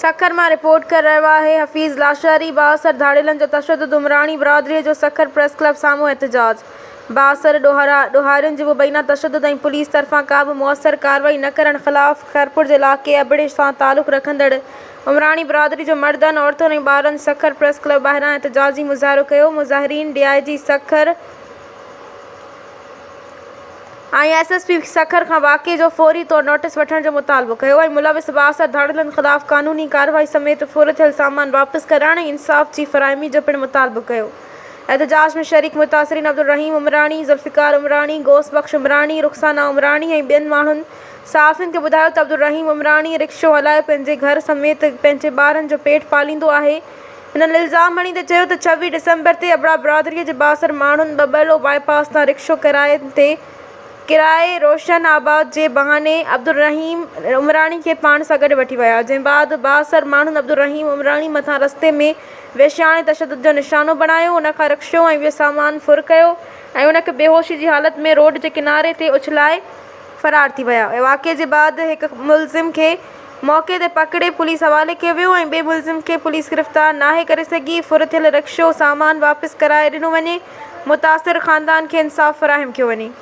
سکر مان رپورٽ ڪري رهيو آهي حفيظ لاشاري بااثر ڌاڙيلن جو تشدد عمراڻي برادري جو سکر پريس ڪلب سامهون احتجاج بااثر ڏوهارين جي مبينا تشدد ۽ پوليس طرفان ڪا به موثر ڪارروائي نه ڪرڻ خلاف خيرپور جي علائقي ابڙي سان تعلق رکندڙ عمراڻي برادري جو مردن عورتن ۽ ٻارن سکر پريس ڪلب ٻاهران احتجاجي مظاهرو ڪيو مظاهرين D I G Sukkur ۽ S S P Sukkur کان واقعي جو فوري طور نوٽيس وٺڻ جو مطالبو ڪيو ۽ ملوث بااثر ڌاڙيلن خلاف قانوني ڪارروائي سميت ڦر ٿيل سامان واپس ڪرائڻ ۽ انصاف جي فراهمي جو پڻ مطالبو ڪيو. احتجاج ۾ شريڪ متاثرين عبدالرحيم عمراڻي، ذوالفقار عمراڻي، غوث بخش عمراڻي، رخسانه عمراڻي ۽ ٻين ماڻهن صحافين کي ٻڌايو ته عبدالرحيم عمراڻي رڪشو هلائي پنهنجي گهر سميت پنهنجي ٻارن جو پيٽ پاليندو آهي هنن الزام هڻيندي چيو ته 26 ڊسمبر تي ابڙا برادري جي بااثر ماڻهن ٻٻرلو باء پاس تان رڪشو ڪرائي تي ڪرائي روشن آباد جي بهاني عبدالرحيم عمراڻي کي پاڻ سان گڏ وٺي ويا جنهن بعد بااثر ماڻهن عبدالرحيم عمراڻي مٿان رستي ۾ ويشياڻي تشدد جو نشانو بڻايو ان کان رڪشو ۽ ٻيو سامان ڦر ڪيو ۽ ان کي بيهوشي جي حالت ۾ روڊ جي ڪناري تي اڇلائي فرار ٿي ويا واقعي جي بعد هڪ ملزم کي موقعي تي پڪڙي پوليس حوالي ڪيو ويو ۽ ٻئي ملزم کي پوليس گرفتار ناهي ڪري سگهي، ڦر ٿيل رڪشو سامان واپس ڪرائي ڏنو وڃي، متاثر خاندان کي انصاف فراهم ڪيو وڃي.